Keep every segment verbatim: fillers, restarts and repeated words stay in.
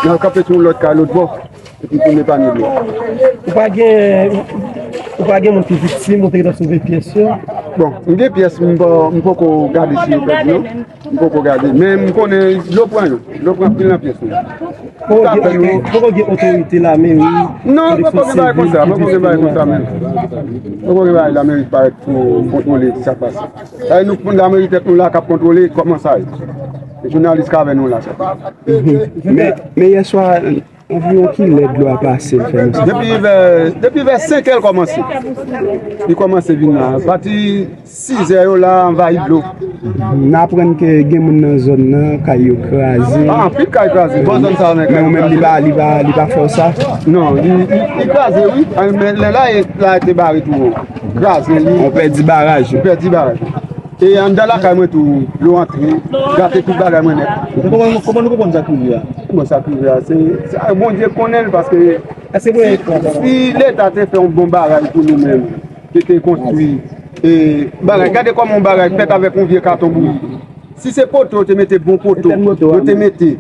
N ap kanpe sou yon lòt kay lòt bò, epi tounen pa ni dlo. Ou pa gen, ou pa gen moun ki viktim, ou te gentan sove pyès yo? Bon, m gen pyès, m pa, m poko gade si yo pèdi, non. M poko gade, men m konnen dlo pran yo. Dlo pran anpil nan pyès yo. Poko gen oto-, poko gen otorite lameri, non, poko gen bagay konsa, poko gen bagay konsa menm. Poko gen bagay lameri parèt pou kontwole sa k pase. Sa nou konn lameri tèt nou la k ap kontwole kòman sa ye. Jounalis k avè nou la, sa. Men, men yè swa, anviwon kilè dlo a pase, l fè nou sa? Depi vè, depi vè senk è l kòmanse. Li kòmanse vin la. Pati sizè yo la anvayi dlo. N aprann ke gen moun nan zòn nan, kay yo kraze. Ah, anpil kay kraze. Bò zòn sa a, men kay yo kraze. Men ou menm, li pa, li pa, li pa fè w sa? Non, li, li, li kraze, wi. Ah, men lè la, la te bare tou. Kraze, li. Ou pèdi baraj. Ou pèdi baraj. E anndan lakay mwen tou, dlo antre, gate tout bagay mwen nèt. Men kòman, kòman nou konprann sa k rive a? Bon, sa k rive a, se, se, Bondye konnen l, paske si, si Leta te fè yon bon bagay pou nou menm, ki te konstwi, e, bagay, gade kòman yon bagay fèt avèk yon vye katon bouyi. Si se poto, yo te mete bon poto, yo te mete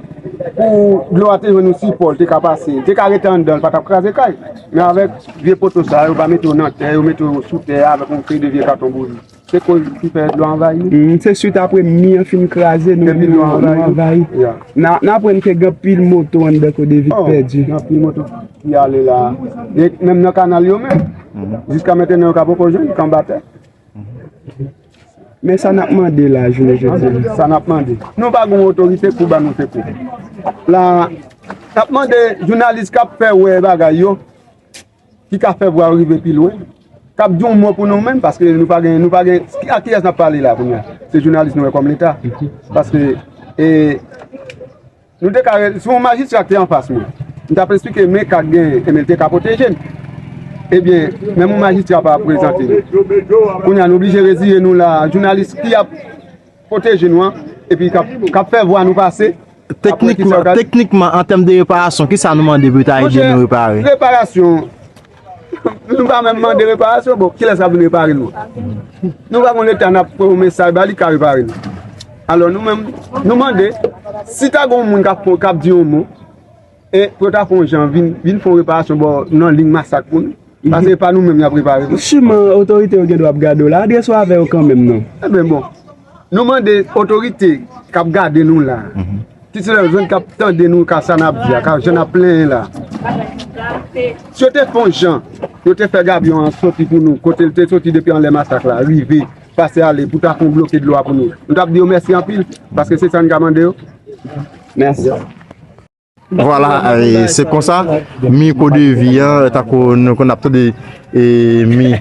pou dlo a te jwenn yon sipò, l te ka pase, l te ka rete anndan, l pa t ap kraze kay. Men avèk vye poto sa, yo pa mete yo nan tè, yo mete yo sou tè a avèk yon seri de vye katon bouyi. Se koz ki fè dlo anvayi. Mm, se swit apre mi an fin kraze, nou, nou, nou anvayi. N a, n aprann ke gen anpil moto anndan Kodevik pèdi. Oh, gen anpil moto ki ale la. E menm nan kanal yo menm. Jiska mentnan yo ka poko jwenn, k anba tè. Men sa n ap mande la, jounen jodi a. Sa n ap mande. Nou pa gen otorite pou ban nou sekou. La, n ap mande jounalis k ap fè wè bagay yo, ki ka fè vwa yo rive pi lwen, k ap di yon mo pou nou menm, paske nou pa gen, nou pa gen, a kiyès n ap pale la kounye a? Se jounalis nou wè kòm Leta. Paske, e, nou te ka re-, si yon majistra ki te anfas mwen, m t ap esplike men ka k genyen, e men l te ka pwoteje m. Ebyen, menm yon majistra pa prezante nou. Kounye a, nou oblije reziye nou la, jounalis ki ap pwoteje nou an, epi k ap, k ap fè vwa nou pase. Teknikman, teknikman, an tèm de reparasyon, kisa nou mande pou yo ta ede nou repare? Monchè, reparasyon, nou pa menm mande reparasyon, bon, kilès k ap vin repare nou? Nou pa gon Leta n ap voye yon mesaj ba li ka repare nou. Alò, nou menm, nou mande, si ta gon moun k ap, k ap di yon mo, e pou yo ta fè yon jan, vin, vin fè yon reparasyon bò nan liy Masak pou nou. Paske e pa nou menm y ap repare, non. Siman, otorite yo gen dwa ap gade w la, adrese w avè yo kanmenm, non. Eben, bon. Nou mande otorite k ap gade nou la, ki se lè zòn k ap tande nou, ka sa n ap di a, ka jan n ap plenyen la. Si yo te fè yon jan, yo te fè gabyon an soti pou nou, kote l te soti depi anlè Masak la, rive, pase ale, pou ta fè yon bloke dlo a pou nou. Nou t ap di yo mèsi anpil, paske se sa n ka mande yo. Mèsi. Vwala, e, se konsa, mi Kodevik an, tankou nou konn ap tande, e, mi,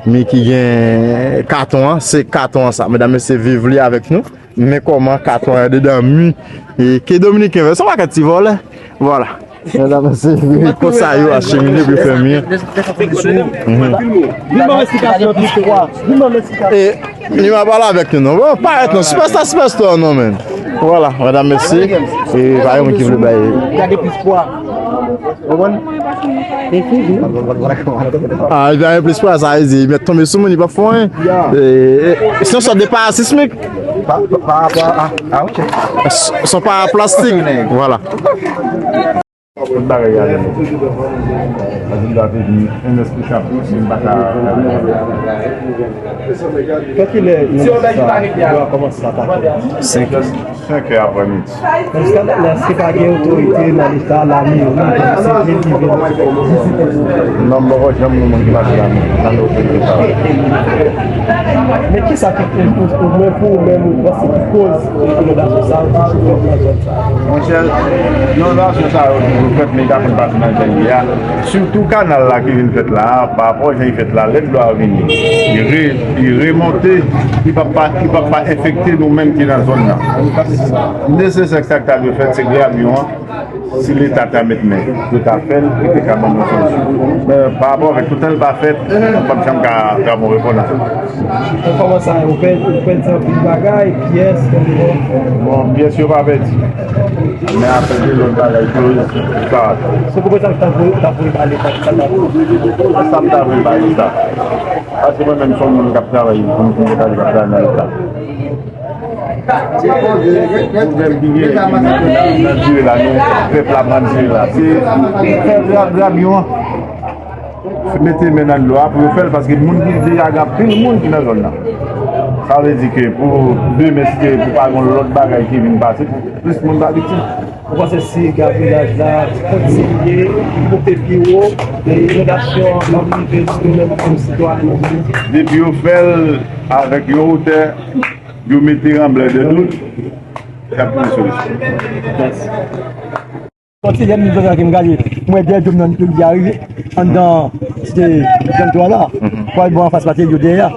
mi ki gen katon an, se katon an sa. Medam, mesye, viv li avèk nou. Men kòman katon an andedan mi, e, ke Dominiken fè, se yon pakèt ti vòlè. Vwala. Medam, mesye, viv konsa yo achemine pou yo fè mi an. Mhm. Vin ban m esplikasyon, vin ban m esplikasyon. E, Li m ap pale avèk nou, non. Bon, parèt non, sipèsta, sipèsta, non, men. Vwala, medam, mesye. E pa yon moun ki vle bay. Gade plis pwa. Ou konprann? E fou, wi. Ah, li pa gen plis pwa, sa vle di, li mèt tonbe sou moun, li p ap fè anyen. E, e, se yon sòt de parasismik. Pa, pa, pa rapò a, ah, ok. S-, son paraplastik. Vwala. Tout bagay ale. Paske m ta te vin enesplikab, si m pa ka. Nan kilè nan sa dlo a kòmanse atake? Senk è. Senk è aprèmidi. Men jiska mentnan, èske pa gen otorite nan Leta, lameri, kòm sivil ki vin vizite? Non, m poko janm wè moun ki pase lameri, nan otorite sa. Men kisa ki, ou, ou, ou menm, pou ou menm, ou panse ki koz inondasyon sa yo toujou fèt nan zòn sa? Monchè, inondasyon sa yo toujou fèt, men li ta konn pase nan jan li ye a. Sitou kanal la ki vin fèt la a, pa rapò jan li fèt la, lè dlo a vini, li re-, li remonte, li p ap pa, li p ap pa enfekte nou menm ki nan zòn nan. Nesesè sa k ta dwe fèt, se gravyon an. Si Leta ta met men, yo ta fè l, li te ka ban nou solisyon. Men, pa rapò avèk tout sa l pa fèt, m p ap janm ka, ka ba w repons la. Kòman sa, ou pèdi, ou pèdi anpil bagay, pyès, kòm bon? Bon, pyès yo pa pèdi. Men afè de lòt bagay, kòz, sa. Se pou sa m ta vle, ta vle ba Leta, sa ta vle. Sa m ta vle ba Leta. Paske mwen menm, se yon moun k ap travay, pou m konn travay nan Leta. Pwoblèm ki genyen nan, nan dire la, nou, pèp la pran dire la, se fè gra-, grabyon an. Mete men nan dlo a pou yo fè l, paske moun ki deja gen anpil moun ki nan zòn nan. Sa vle di ke pou demen, si te pou pa gen lòt bagay ki vin pase, pou plis moun pa viktim. Ou panse si gabouyaj la kontinye, monte pi wo, e inondasyon an ap rive sou nou menm kòm sitwayen? Depi yo fè l avèk yon wotè, yo mete ranblè de dout, y ap twouve solisyon. Mèsi. Sòti lè m vin Zòzak m gade, m wè dèyè dlo m nan li arive anndan site trannntwa la, pou al bò anfas pati yo dèyè a.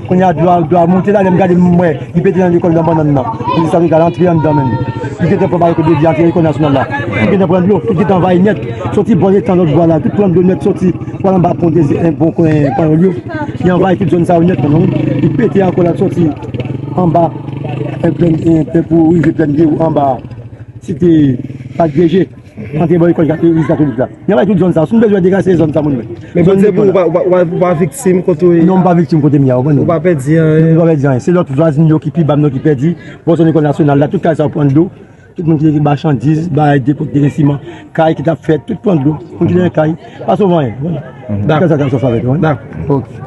Kounye a dlo a, dlo a monte la, lè m gade m wè li pete nan lekòl nan bannann nan. Li sa li al antre anndan menm. Li gentan pran barikòd de vye antre lekòl nasyonal la. Li gentan pran dlo, li gentan anvayi nèt. Sòti bò letan lòt bò la, tout pran dlo nèt sòti pou al anba pon de, pon, pon, panyòl yo. Li anvayi tout zòn sa yo nèt, non. Li pete ankò la sòti anba, en plen, en plen pou rive plen de anba. Site Pak Veje, antre bò lekòl Legliz Katolik la. N ap bay tout zòn sa. Si nou bezwen degaje zòn sa, moun mwen. Men zòn Bondye pou ou pa, ou pa, ou pa, ou pa viktim kote w ye? Non, m pa viktim kote m ye a, ou konprann? Ou pa pèdi anyen? Non, m pa pèdi anyen. Se lòt vwazen yo ki pi ba m nan ki pèdi. Bò zòn lekòl nasyonal la, tout kay sa yo pran dlo. Tout moun ki te gen machandiz, bay depo ki te gen siman, kay ki t ap fèt, tout pran dlo. Moun ki te gen kay, pa sove anyen. Dakò. Kay sa t ap sove avèk yo, wi. Dakò. Ok.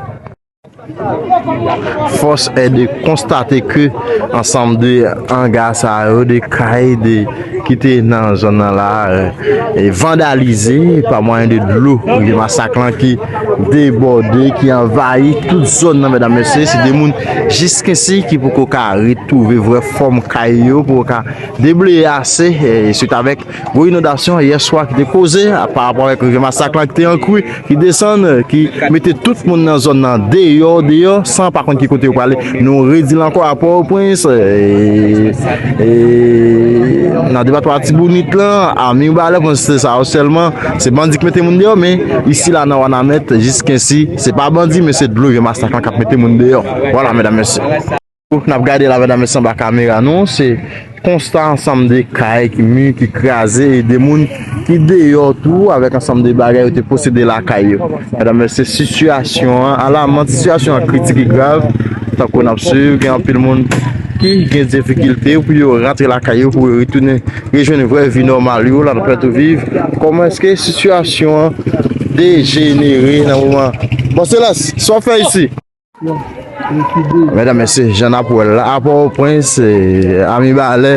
Fòs è de konstate ke ansanm de anga sa yo, de kay, de, ki te nan zòn nan la, e vandalize pa mwayen de dlo Rivyè Masak lan ki debòde, ki anvayi tout zòn nan, medam, mesye. Se de moun jiskensi ki poko ka retwouve vrè fòm kay yo, poko ka debleye ase, e, swit avèk gwo inondasyon yè swa ki te koze, a, pa rapò avèk Rivyè Masak lan ki te an kri, ki desann, ki mete tout moun nan zòn nan deyò, deyò, san pa konn ki kote yo prale. Nou redi l ankò, a Pòtoprens, e, e, nan depatman Latibonit lan, a Mibalè, pou se sa yo sèlman, se bandi ki mete moun deyò, men isi la nan Wanament, jiskensi, se pa bandi, men se dlo Rivyè Masak lan k ap mete moun deyò. Vwala, medam, mesye. N ap gade la, medam, mesye, anba kamera nou, se konsta ansanm de kay ki mi, ki kraze, e de moun ki deyò tou, avèk ansanm de bagay yo te posede lakay yo. Medam, mesye, sitiyasyon an alaman, sitiyasyon an kritik e grav, tankou n ap swiv, gen anpil moun ki gen difikilte pou yo rantre lakay yo, pou yo retounen rejwenn vrè vi nòmal yo, la nan Pòtoprens. Kòman èske sitiyasyon an dejenere nan moman? Bon, Selas, sa w fè isi? Medam, mesye, jan n ap wè l la, a Pòtoprens, e, a Mibalè,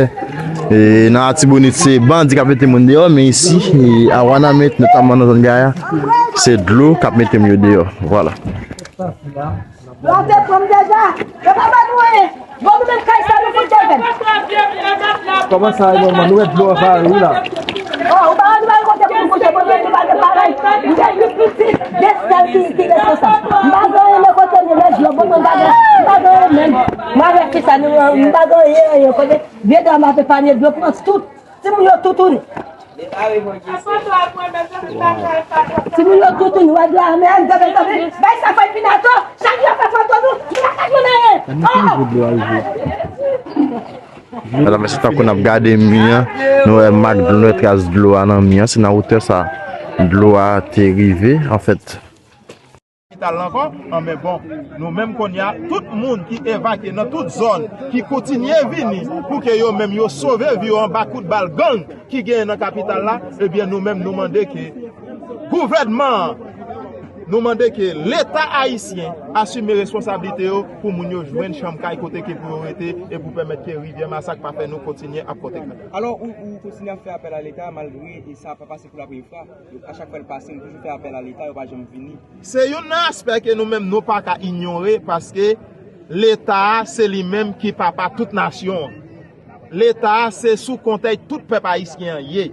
e, nan Latibonit, se bandi k ap mete moun deyò, men isi, e, a Wanament, notamman nan zòn Gaya, se dlo k ap mete moun yo deyò. Vwala. Dlo a te pran m deja, yo pa ban nou anyen. Bon, nou menm kay sa nou fout devan. Kòman sa, manman? Nou wè dlo anvayi wi la. Oh, ou pa wè nou pa gen kote pou nou kote, bon, nou pa gen bagay. Nou gen lit pitit, gen sèl ki, ki responsab. M pa gen anyen nan kote m ye, men dlo, bon, mwen pa gen, m pa gen anyen menm. Mwen avèk fi sa, nou, m pa gen anyen, anyen. Kote vye dam ap epaye dlo, pran tout. Timoun yo toutouni. Timoun yo toutouni, wè dlo a, men gade, gade, bay sa fè pinato, chak jou fè foto nou, nou pa ka jwenn anyen. Oh! Medam, mesye, tankou n ap gade mi an, nou wè mak dlo, tras dlo a nan mi an, se nan wotè sa dlo a te rive, anfèt. Kapital la ankò, anben bon, nou menm kounye a, tout moun ki evakye nan tout zòn, ki kontinye vini pou ke yo menm yo sove vi yo anba kout bal gang ki genyen nan kapital la, ebyen nou menm nou mande ke gouvènman an, nou mande ke Leta ayisyen asime responsablite yo pou moun yo jwenn chanm kay kote ke pou yo rete e pou pèmèt ke Rivyè Masak pa fè nou kontinye ap pote kay. Alò, ou, ou kontinye ap fè apèl a Leta malgre e sa pa pase pou la premye fwa. A chak fwa l pase, nou toujou fè apèl a Leta, yo pa janm vini. Se youn nan aspè ke nou menm nou pa ka inyore, paske Leta a se li menm ki papa tout nasyon an. Leta a se sou kontèy tout pèp ayisyen an ye.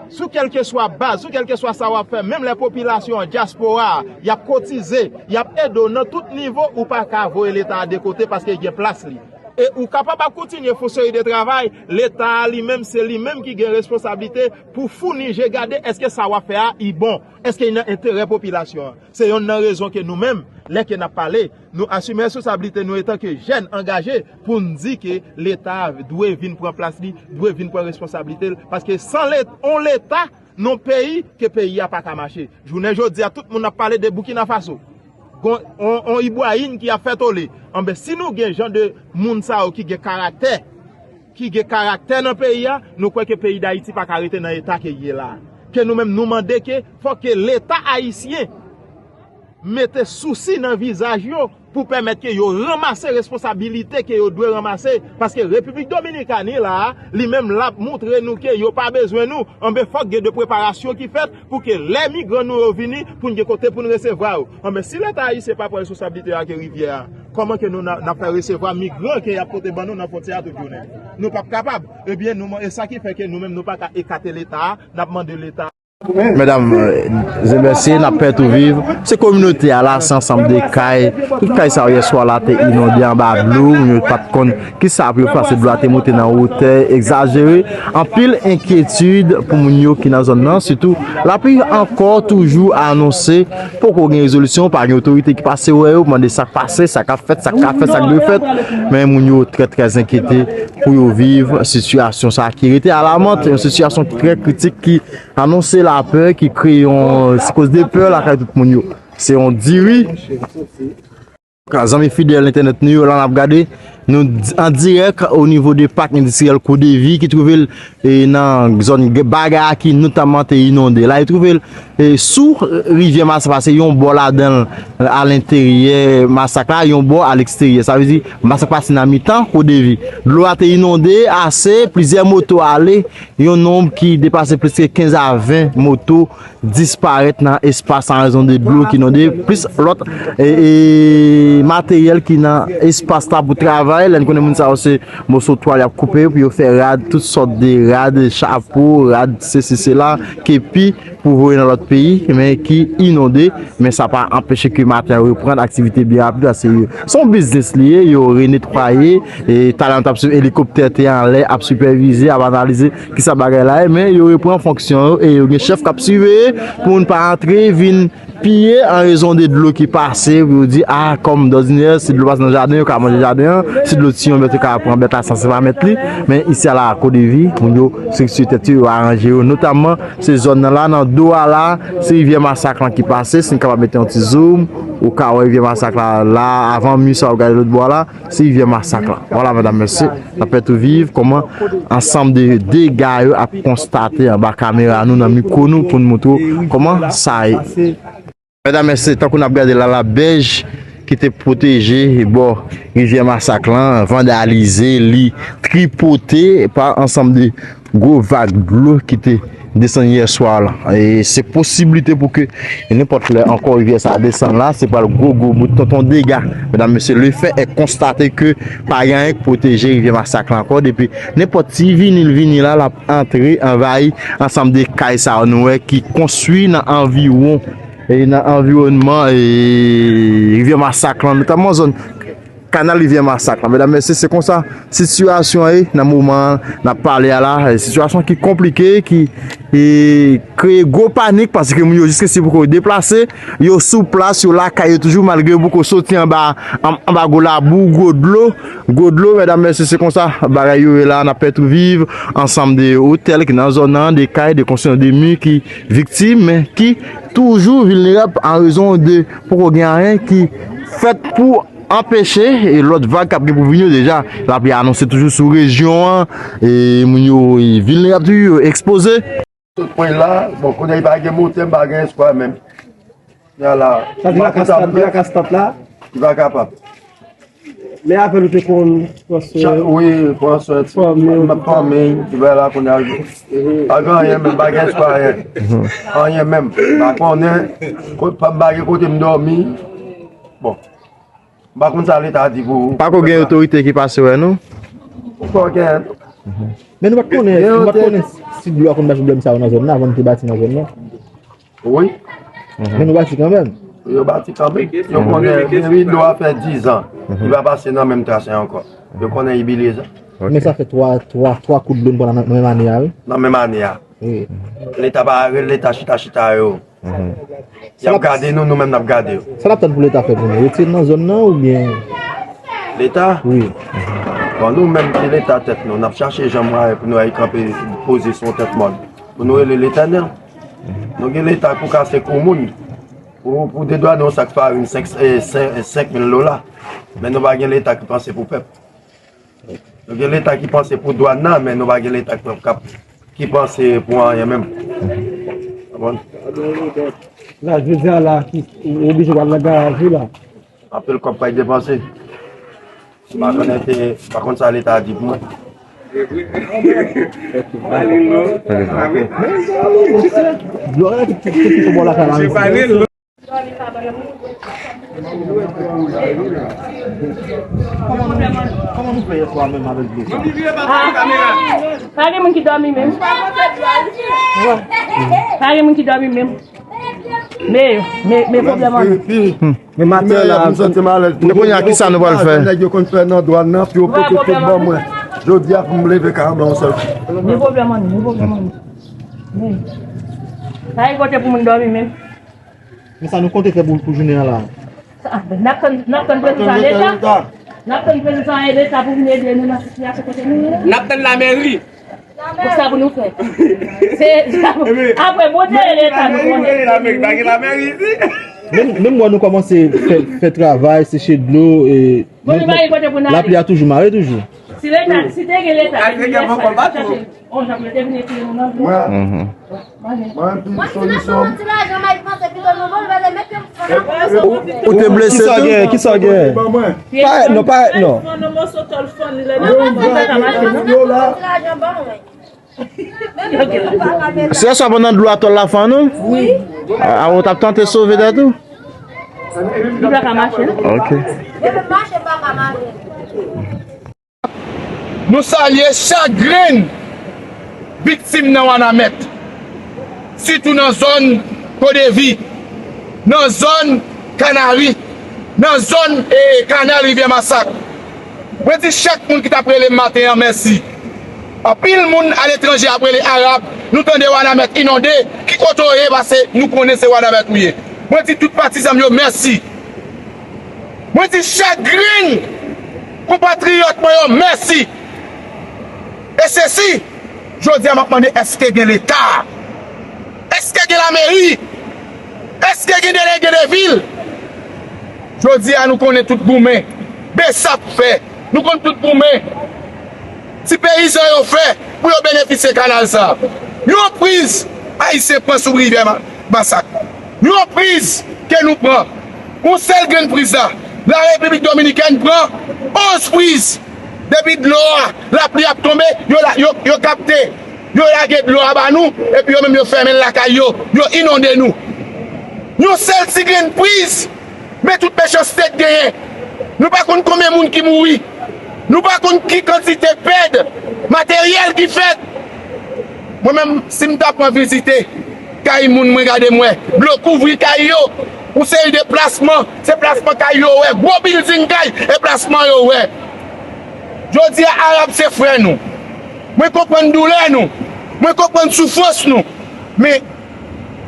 Sou kèlkeswa baz, sou kèlkeswa sa w ap fè, menm lè popilasyon an, dyaspora a, y ap kotize, y ap ede w nan tout nivo, ou pa ka voye Leta a de kote paske l gen plas li. E ou kapab ap kontinye fè yon seri de travay, Leta a li menm, se li menm ki gen responsablite pou founi je gade èske sa w ap fè a, i bon, èske i nan enterè popilasyon an. Se yonn nan rezon ke nou menm, lè ke n ap pale, nou asime responsablite nou etanke jèn angaje pou n di ke Leta a dwe vin pran plas li, dwe vin pran responsablite l, paske san Let-, on Leta, nan peyi, ke peyi a pa ka mache. Jounen jodi a, tout moun ap pale de Burkina Faso. Gon, on, on Ibrahim ki ap fè tole. Anben, si nou gen jan de moun sa yo ki gen karaktè, ki gen karaktè nan peyi a, nou kwè ke peyi Dayiti pa ka rete nan eta ke l ye la. Ke nou menm nou mande ke fòk ke Leta ayisyen mete sousi nan vizaj yo pou pèmèt ke yo ranmase responsabilite ke yo dwe ranmase, paske Repiblik Dominikani la, li menm l ap montre nou ke yo pa bezwen nou, anben fòk gen de preparasyon ki fèt pou ke lè migran nou yo vini, pou n gen kote pou n resevwa yo. Anben si Leta ayisyen pa pran responsablite ak rivyè a, kòman ke nou n a- n ap fè resevwa migran ke y ap pote ban nou nan fwontyè a tout jounen? Nou p ap kapab. Ebyen, nou, e sa ki fè ke nou menm nou pa ka ekate Leta a, n ap mande Leta. Medam, euh, e mesye, n ap fè tou viv. Se kominote a la, se ansanm de kay. Tout kay sa yo yè swa la te inonde anba dlo. Moun yo pa t konn kisa pou yo fè, paske dlo a te monte nan wotè egzajere. Anpil enkyetid pou moun yo ki nan zòn nan, sitou lapli ankò toujou anonse. Poko gen rezolisyon, pa gen otorite ki pase wè yo, mande sa k pase, sa k ap fèt, sa k ka fèt, sa k dwe fèt. Men moun yo trè, trè enkyete pou yo viv sitiyasyon sa a ki rete alamant, yon sitiyasyon ki trè kritik, ki anonse lapè, ki kreye yon psikoz de pè lakay tout moun yo. Se yon diri. Zanmi fidèl entènèt nou yo, la n ap gade, nou di- an dirèk o nivo de pak endistriyèl Kodevi ki twouve l, e, nan zòn g- bagay a ki notamman te inonde. La, e twouve l, e, sou, e, rivyè Masak la, se yon bò ladan l, e, alenteryè Masak la, yon bò aleksteryè. Sa vle di, Masak pase nan mitan Kodevi. Dlo a te inonde ase, plizyè moto ale, yon nonb ki depase plis ke kenz a ven moto disparèt nan espas an rezon de dlo ki inonde, plis lòt, e, e, materyèl ki nan espas la pou travay. Lè n konnen moun sa yo se moso twal y ap koupe pou yo fè rad, tout sòt de rad, chapo, rad, sesi, sela, kepi pou voye nan lòt peyi, men ki inonde. Men sa pa anpeche ke maten an reprann aktivite byen rapid, paske se yon biznis li ye, yo renetwaye, e talè nou t ap swiv elikoptè te anlè, ap sipèvize, ap analize kisa bagay la ye, men yo reprann fonksyon yo e yo gen chèf k ap siveye pou moun pa antre vin piye an rezon de dlo ki pase, pou yo di, a, kòm dòdinè, si dlo pase nan jaden, yo ka manje jaden an, si dlo tiye yon bèt, yo ka pran bèt la san se pa mèt li, men isi a la, Kodevi, moun yo estrikti tèt yo, yo aranje yo, notamman se zòn nan la, nan do a la, se rivyè Masak lan ki pase, si n kapab mete yon ti zoom, ou ka wè rivyè Masak la, la, avan mi sa, ou gade lòt bò a la, se rivyè Masak lan. Vwala, medam, mesye, n ap fè tou viv kòman ansanm de dega yo ap konstate anba kamera nou, nan mikwo nou, pou n montre w kòman sa ye. Medam, mesye, tankou n ap gade la, la bèj ki te pwoteje bò rivyè Masak lan vandalize, li tripote pa ansanm de gwo vag dlo ki te desann yè swa la. E se posiblite pou ke nenpòt lè ankò rivyè sa desann la, se pral gwo, gwo bout tonton dega. Medam, mesye, le fait est constaté ke pa gen anyen k pwoteje rivyè Masak la ankò. Depi nenpòt ti vini l vini la, l ap antre anvayi ansanm de kay sa yo nou wè ki konstwi nan anviwon, e nan anviwònman, e rivyè Masak lan, notamman zòn kanal rivyè Masak lan. Medam, mesye, se konsa sitiyasyon an ye nan moman n ap pale a la. E sitiyasyon ki konplike, ki, e, kreye gwo panik, paske moun yo jiskaske poko deplase, yo sou plas, yo lakay yo toujou, malgre yo poko soti anba, an- anba gwo labou, gwo dlo, gwo dlo, medam, mesye, se konsa bagay yo ye la, n ap fè tou viv, ansanm de otèl ki nan zòn nan, de kay, de konstriksyon de mi ki viktim, men ki toujou vilnerab an rezon de poko gen anyen ki fèt pou anpeche, e, lòt vag k ap gen pou vini yo. Deja, lapli anonse toujou sou rejyon an, e moun yo, e, vilnerab toujou, yo ekspoze. Tout pwen la, bon, kounye a li pa gen motè, m pa gen espwa menm. Kounye a la, sa di m pa konn sa m fè. Li pa kapab. Men avè l ou te konn pran swen. Wi, pran swen ti fanmi, m ap fanmi, ti bagay la kounye a. Pa gen anyen menm, pa gen espwa anyen. Anyen menm. M pa konnen, kot, pa m pa gen kote m dòmi. Bon. M pa konn sa Leta di pou. Pako gen otorite ki pase wè nou? Pako gen. Men nou pa t konnen, nou pa t konnen si dlo a konn bay pwoblèm sa yo nan zòn nan, avan nou te bati nan zòn nan. Wi. Men nou bati kanmenm. Yo bati kanmenm. Yo konnen, depi dlo a fè diz an, li pa pase nan menm tras la ankò. Yo konnen ibilize. Men sa fè twa, twa, twa kout dlo n pran nan, nan menm ane a, wi. Nan menm ane a. Wi. Leta pa, Leta chita, chita yo. Y ap gade nou, nou menm n ap gade yo. Sa n ap tann pou Leta fè pou nou? Retire n nan zòn nan oubyen? Leta? Wi. Bon, nou menm ki Leta tèt nou, n ap chache jan mwayen pou nou al kanpe, poze sou yon tèt mòn. Pou nou rele Letènèl. Nou gen Leta pou kase kou moun. Pou, pou dedwane yon sak farin senk, e, senk, senk mil dola. Men nou pa gen Leta ki panse pou pèp. Nou gen Leta ki panse pou dwàn nan, men nou pa gen Leta k, k ap, ki panse pou anyen menm. Konprann? La, jodi a la, ki oblije pral nan garaj wi la. Anpil kòb pral depanse. M pa konnen te, m pa konn sa Leta a di pou mwen. Kòman nou fè yèswa menm avèk dlo sa? Pa gen moun ki dòmi menm. Pa gen moun ki dòmi menm. Men, men, men pwoblèm an. Men maten la, m santi m alèz. Men kounye a, ki sa nou pral fè? Nèg yo konn fè nan dwàn nan, pou yo pote tout ban mwen. Jodi a, pou m leve kay an ban yon sèl kou. Men pwoblèm an, men pwoblèm an. Men. Pa gen kote pou moun dòmi menm. Men sa nou konte fè pou, pou jounen an la? N ap tann, n ap tann prezans Leta. N ap tann prezans Leta pou vin ede nou nan sitiyasyon kote nou ye. N ap tann lamèri. Pou sa pou nou fè. Se, apre, Bondye e Leta nou konnen. Lamèri, pa gen lamèri isi. Menm, menm wè nou kòmanse fè, fè travay, seche dlo, e, lapli a toujou mare toujou. Si Leta, si te gen Leta, depi yè swa, chache, on jan pou yo te vin retire nou nan dlo. Mwen, pi solisyon. Ou te blese tou? Kisa w gen? Kisa w gen? Parèt non, parèt non. Yo la. Se sa pandan dlo a tòl la fè nou? Wi. A, a, ou t ap tante sove tèt ou? Li pa ka mache, non? Ok. Depi mache pa ka mache. Nou salye chak grenn viktim nan Wanament, sitou nan zòn Kodevi, nan zòn Kanari, nan zòn, e, Kanal Rivyè Masak. Mwen di chak moun ki t ap rele m maten an mèsi. Anpil moun aletranje ap rele Arab, nou tande Wanament inonde, ki kote w ye, paske nou konnen se Wanament ou ye. Mwen di tout patizan m yo mèsi. Mwen di chak grenn konpatriyòt mwen yo mèsi. E sesi, jodi a m ap mande, èske gen Leta? Èske gen lameri? Èske gen delege de vil? Jodi a nou konnen tout goumen Bsap fè. Nou konn tout goumen ti peyizan yo fè pou yo benefisye kanal sa a. Yon priz Ayisyen pran sou rivyè Ma-, Masak. Yon priz ke nou pran. Yon sèl grenn priz la, Larepiblik Dominikèn pran onz priz. Depi dlo a, lapli ap tonbe, yo la, yo, yo kapte, yo lage dlo a ba nou, epi yo menm yo fèmen l lakay yo, yo inonde nou. Yon sèl ti grenn priz, men tout mechanste k genyen. Nou pa konn konbyen moun ki mouri. Nou pa konn ki kantite pèd materyèl ki fèt. Mwen menm, si m ta pran vizite kay moun mwen, gade m wè dlo kouvri kay yo, yon seri de plasman, se plasman kay yo wè, gwo bilding kay, e plasman yo wè. Jodi a, Arab se frè nou. Mwen konprann doulè nou. Mwen konprann soufrans nou. Men,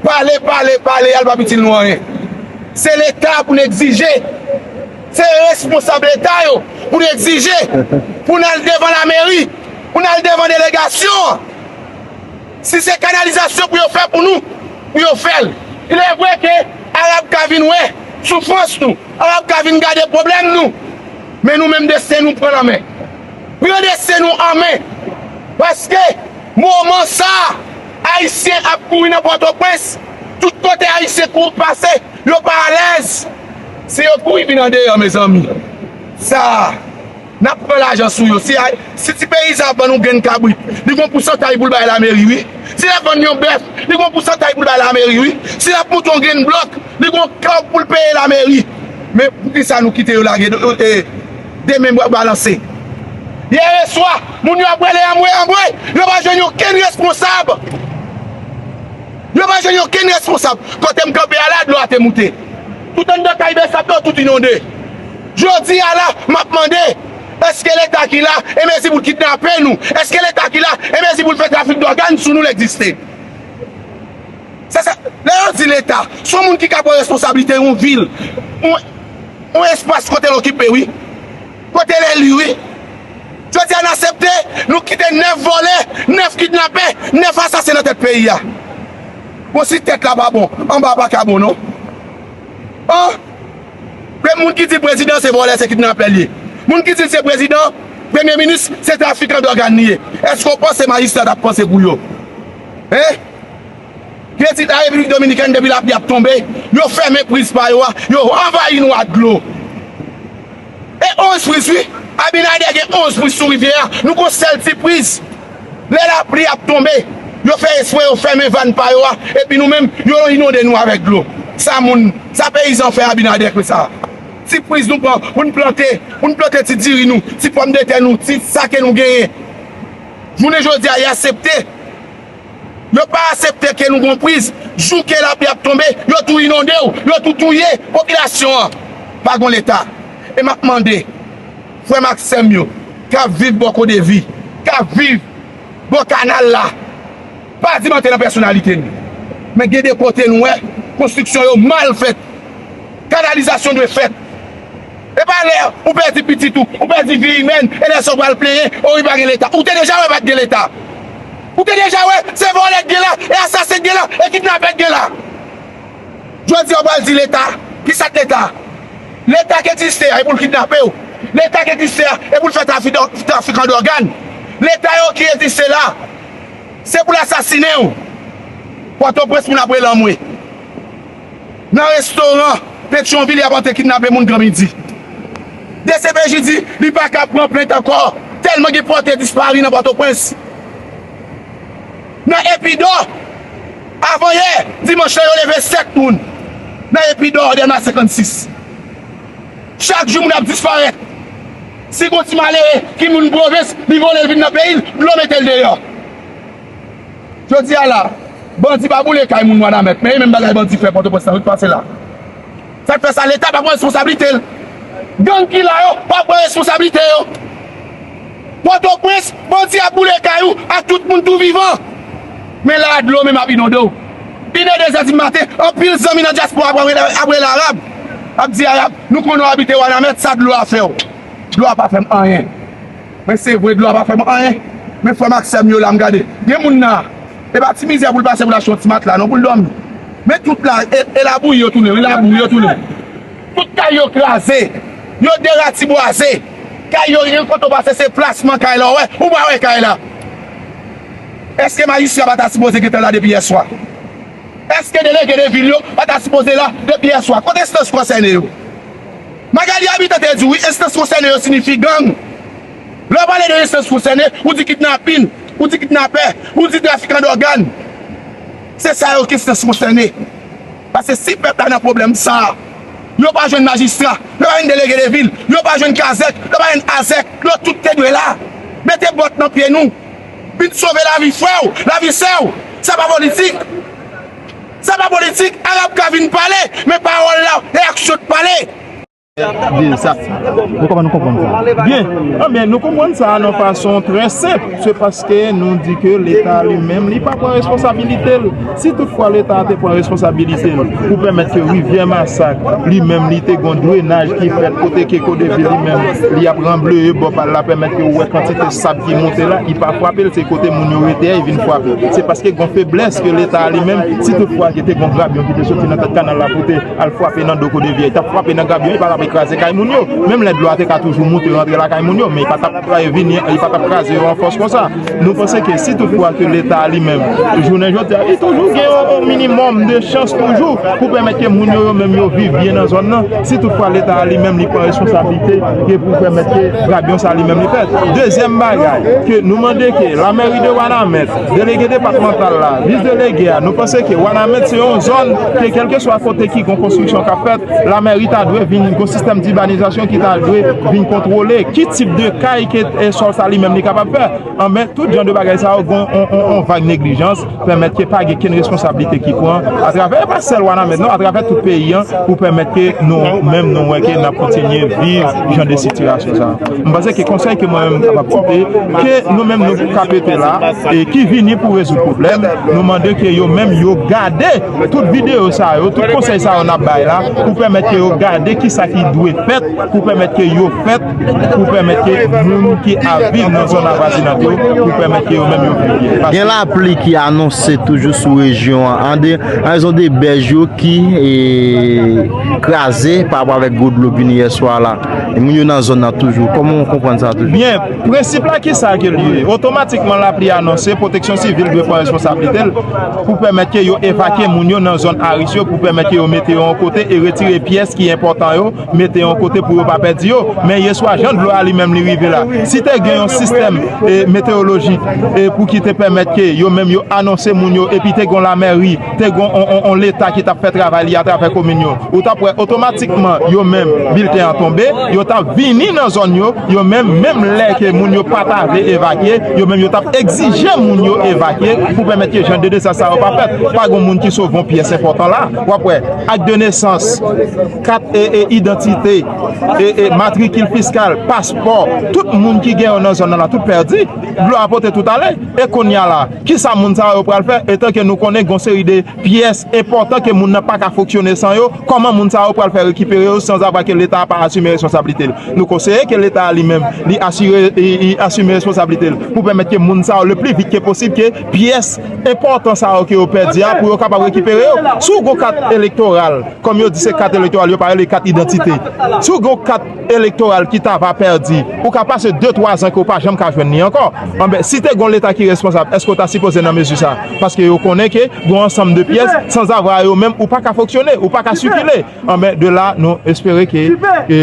pale, pale, pale, al pa itil nou anyen. Se Leta pou n egzije. Se responsab Leta yo pou n egzije. Pou n al devan lameri. Pou n al devan delegasyon an. Si se kanalizasyon pou yo fè pou nou, pou yo fè l. Il est vrai ke Arab ka vin wè soufrans nou. Arab ka vin gade pwoblèm nou. Men nou menm, desten nou pran nan men. Pran desten nou an men. Paske moman sa a, Ayisyen ap kouri nan Pòtoprens. Tout kote Ayisyen kouri pase, yo pa alèz. Se yo kouri vin andeyò, mezanmi. Sa a, n ap pran lajan sou yo. Si, si ti peyizan ap vann yon grenn kabrit, li gon pousantay pou l bay lameri, wi. Si l ap vann yon bèf, li gon pousantay pou l bay lameri, wi. Si l ap moute yon grenn blòk, li gon kòb pou l peye lameri. Men poukisa nou kite yo lage de, e, de men balanse? Yè swa, moun yo ap rele anmwe, anmwe, yo pa jwenn okenn responsab. Yo pa jwenn okenn responsab. Kote m kanpe a la, dlo a te moute. Tout anndan kay Bsap yo, tout inonde. Jodi a la, m ap mande, èske Leta ki la, e mezi pou l kidnape nou? Èske Leta ki la, e mezi pou l fè trafik dògàn sou nou, l egziste? Se sa, lè yo di Leta, se yon moun ki ka pran responsablite yon vil, yon, yon espas kote l okipe, wi. Kote l eli, wi. Jodi a n aksepte, nou kite nèf vòlè, nèf kidnapè, nèf asasen nan tèt peyi a. Bon, si tèt la pa bon, anba a pa ka bon, non. An? Men moun ki di prezidan se vòlè, se kidnapè l ye. Moun ki di l se prezidan, Premye minis, se trafikan dògàn li ye. Èske w panse majistra t ap panse pou yo? Hein? Prezid la Repiblik Dominikèn, depi lapli ap tonbe, yo fèmen priz pa yo a, yo anvayi nou ak dlo. E onz priz, wi. Abinader gen onz priz sou rivyè a. Nou gon sèl ti priz. Lè lapli ap tonbe, yo fè espre yo fèmen vàn pa yo a, epi nou menm, yo inonde nou avèk dlo. Sa moun, sa peyizan fè Abinader konsa. Ti priz nou pran pou n plante, pou n plante ti diri nou, ti pòmdetè nou, ti sa ke nou genyen. Jounen jodi a, y aksepte. Yo pa aksepte ke nou gon priz. Jou ke lapli ap tonbe, yo tou inonde w, yo tou touye popilasyon an. Pa gon Leta. E m ap mande frè m ak sè m yo k ap viv bò Kodevi, k ap viv bò kanal la, pa di m antre nan pèsonalite nou. Men gen de kote nou wè konstriksyon yo mal fèt. Kanalizasyon dwe fèt. E pa lè ou pèdi pitit ou, ou pèdi vi imèn, e lè sa w pral plenyen, o, wi, pa gen Leta. Ou te deja wè pa t gen Leta. Ou te deja wè se vòlè k gen la, e asasen k gen la, e kidnapè k gen la. Jodi a, w pral di Leta, ki sa k Leta? Leta ki egziste a, e pou l kidnape w. Leta ki egziste a, e pou l fè trafi-, trafikan dògàn. Leta yo ki egziste la, se pou l asasinen w. Pòtoprens, moun ap rele anmwe. Nan restoran Petyonvil, y ap antre kidnape moun gran midi. D C P J di li pa ka pran plent ankò, tèlman gen pòte dispari nan Pòtoprens. Nan Epidò, avanyè, dimanch la, yo leve sèt moun nan Epidò, Dèlma senkannsis. Chak jou, moun ap disparèt. Si gon ti malere ki moun pwovens, li vole, l vin nan peyi l, dlo mete l deyò. Jodi a la, bandi pa boule kay moun Wanament, men e menm bagay bandi fè Pòtoprens nan wi k pase la. Sa k fè sa, Leta pa pran responsablite l. Gang ki la yo pa pran responsablite yo. Pòtoprens, bandi ap boule kay ou ak tout moun tou vivan. Men la a dlo menm ap inonde w. Inè dezè di maten, anpil zanmi nan dyaspora ap rele, ap rele Arab. Ap di Arab, nou konnen w abite Wanament, sa dlo a fè w? Dlo a pa fè m anyen. Men se vre, dlo a pa fè m anyen. Men frè m ak sè m yo la, m gade. Gen moun nan, e pa ti mizè pou l pase pou l achte yon ti matla non, pou l dòmi. Men tout la, e, e labouyi yo tounen, wi, labouyi yo tounen. Tout kay yo kraze. Yo deratibwaze. Kay yo, gen kote w pase, se plasman kay la w wè. Ou pa wè kay la. Èske majistra pa ta sipoze gentan la depi yèswa? Èske delege de vil yo pa ta sipoze la depi yèswa? Kote enstans konsène yo? Magali Habitant te di w, wi, enstans konsène yo siyifi gang. Lè w pale de enstans konsène, ou di kidnapin, ou di kidnapè, ou di trafikan dògàn. Se sa yo ki enstans konsène. Paske si pèp la nan pwoblèm sa a, yo pa jwenn majistra, yo pa jwenn delege de vil, yo pa jwenn kazèk, yo pa jwenn azèk, yo tout te dwe la. Mete bòt nan pye nou. Vin sove lavi frè w, lavi sè w. Sa pa politik. Sa pa politik. Arab ka vin pale, men pawòl la e aksyon k pale. Di sa. Nou kòman nou konprann sa? Byen. Anben, nou konprann sa nan fason trè senp. Se paske nou di ke Leta li menm, li pa pran responsabilite l. Si toutfwa Leta a te pran responsabilite l pou pèmèt ke rivyè Masak, li menm, li te gon drenaj ki fèt kote ke Kodevi li menm, li ap ranbleye bò pa l la, pèmèt ke ou wè kantite sab ki monte la, li pa frape l, se kote moun yo rete a, li vin frape. Se paske gon feblès ke Leta a li menm, si toutfwa ke te gon grabyon ki te soti nan tèt kanal la pou te al frape nan do Kodevi a, li t ap frape nan grabyon, li pa t ap kraze kay moun yo. Menm lè dlo a te ka toujou moute rantre lakay moun yo, men li pa t ap vini, li pa t ap kraze yo an fòs konsa. Nou panse ke si toutfwa ke Leta a li menm, jounen jodi a, li toujou gen yon, yon minimòm de chans toujou pou pèmèt ke moun yo, yo menm yo viv byen nan zòn nan. Si toutfwa Leta a li menm li pran responsablite ke pou pèmèt ke grabyon sa li menm li fèt. Dezyèm bagay, ke nou mande ke lamèri de Wanament, delege depatmantal la, vis delege a, nou panse ke Wanament se yon zòn ke kèlkeswa kote ki gon konstriksyon k ap fèt, lamèri ta dwe vin gon sistèm dibanizasyon ki ta dwe vin kontwole ki tip de kay ke, e, sòl sa li menm li kapab fè. Anben, tout jan de bagay sa yo gon on, on, on vag neglijans, pèmèt ke pa gen kenn responsablite ki pran atravè, e pa sèl Wanament non, atravè tout peyi an, pou pèmèt ke nou menm nou wè ke n ap kontinye viv jan de sitiyasyon sa. M panse ke konsèy ke mwen menm m kapab kite, ke nou menm nou ka pete la, e ki vini pou rezoud pwoblèm, nou mande ke yo menm yo gade tout videyo sa yo, tout konsèy sa yo n ap bay la, pou pèmèt ke yo gade kisa ki dwe fèt pou pèmèt ke yo fèt, pou pèmèt ke moun ki ap viv nan zòn avoizinant yo, pou pèmèt ke yo menm yo viv byen. Gen lapli ki anonse toujou sou rejyon an, an de, an rezon de bèj yo ki, e, kraze pa rapò avèk gwo dlo k vin yè swa la. E moun yo nan zòn nan toujou. Kòman w konprann sa toujou? Byen, prensip la, ki sa ke li ye? Otomatikman, lapli anonse, Pwoteksyon Sivil dwe pran responsablite l pou pèmèt ke yo evakye moun yo nan zòn a risk yo, pou pèmèt ke yo mete yo yon kote e retire pyès ki enpòtan yo, mete yon kote pou yo pa pèdi yo. Men yè swa, jan dlo a li menm li rive la, si te gen yon sistèm, e, meteyolojik, e, pou ki te pèmèt ke yo menm yo anonse moun yo, epi te gen lamèri, te gen on, on, on leta ki t ap fè travay li atravè komin yo, ou t ap wè otomatikman yo menm, bilten an tonbe, yo t ap vini nan zòn yo, yo menm, menm lè ke moun yo pa ta vle evakye, yo menm yo t ap egzije moun yo evakye pou pèmèt ke jan de dezas sa yo pa fèt. Pa gen moun ki sove yon pyès enpòtan la. W ap wè, ak de nesans, kat, e, e, idantite, e, e, matrikil fiskal, paspò, tout moun ki gen yo nan zòn nan la, tout pèdi. Dlo a pote tout ale. E kounye a la, ki sa moun sa yo pral fè? Etan ke nou konnen gen yon seri de pyès enpòtan ke moun nan pa ka fonksyone san yo, kòman moun sa yo pral fè rekipere yo sanzava ke Leta a pa asime responsablite l? Nou konseye ke Leta a li menm, li asire, li, li asime responsablite l pou pèmèt ke moun sa yo, le pli vit ke posib, ke pyès enpòtan sa yo ke yo pèdi a, pou yo kapab rekipere yo. Si w gen kat elektoral, kòm yo di se kat elektoral, yo pa rele kat idantite. Si w gen kat elektoral ki ta va pèdi, ou ka pase de, twa zan ke w pa janm ka jwenn li ankò. Anben, si te gen yon Leta ki responsab, èske w ta sipoze nan mezi sa? Paske yo konnen ke gen yon ansanm de pyès, sanzava yo menm, ou pa ka fonksyone, ou pa ka sikile. Anben, de la, nou espere ke, e,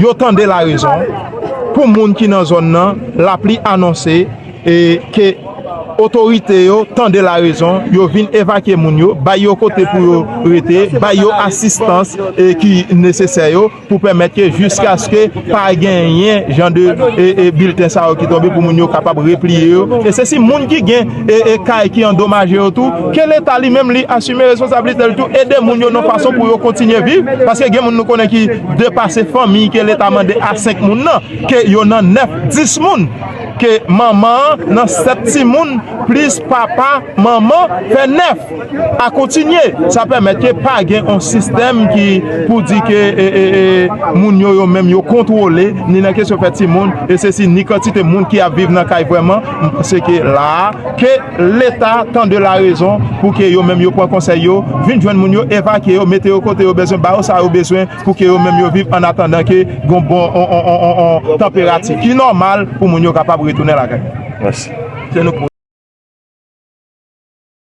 yo tande larezon. Pou moun ki nan zòn nan, lapli anonse, e, ke otorite yo tande larezon, yo vin evakye moun yo, bay yo kote pou yo rete, bay yo asistans, e, ki nesesè yo, pou pèmèt ke jiskaske pa genyen jan de, e, e, bilten sa yo ki tonbe pou moun yo kapab repliye yo. E se si moun ki gen, e, e, kay ki andomaje yo tou, ke Leta li menm li asime responsablite l tou, ede moun yo nan fason pou yo kontinye viv, paske gen moun nou konnen ki depase fanmi ke Leta mande a senk moun nan, ke yo nan nèf, dis moun, ke manman an nan sèt timoun, plis papa, manman, fè nèf. A kontinye, sa pèmèt ke pa gen yon sistèm ki pou di ke, e, e, e, moun yo, yo menm yo kontwole, ni nan kesyon fè timoun, e se si ni kantite moun ki ap viv nan kay vrèman, m panse ke la a, ke Leta tande larezon pou ke yo menm yo pran konsèy yo, vin jwenn moun yo, evakye yo, mete yo kote yo bezwen, ba yo sa yo bezwen pou ke yo menm yo viv, an atandan ke gon bon, on, on, on, on, on tanperati ki nòmal pou moun yo kapab retounen lakay. Mèsi. Se nou.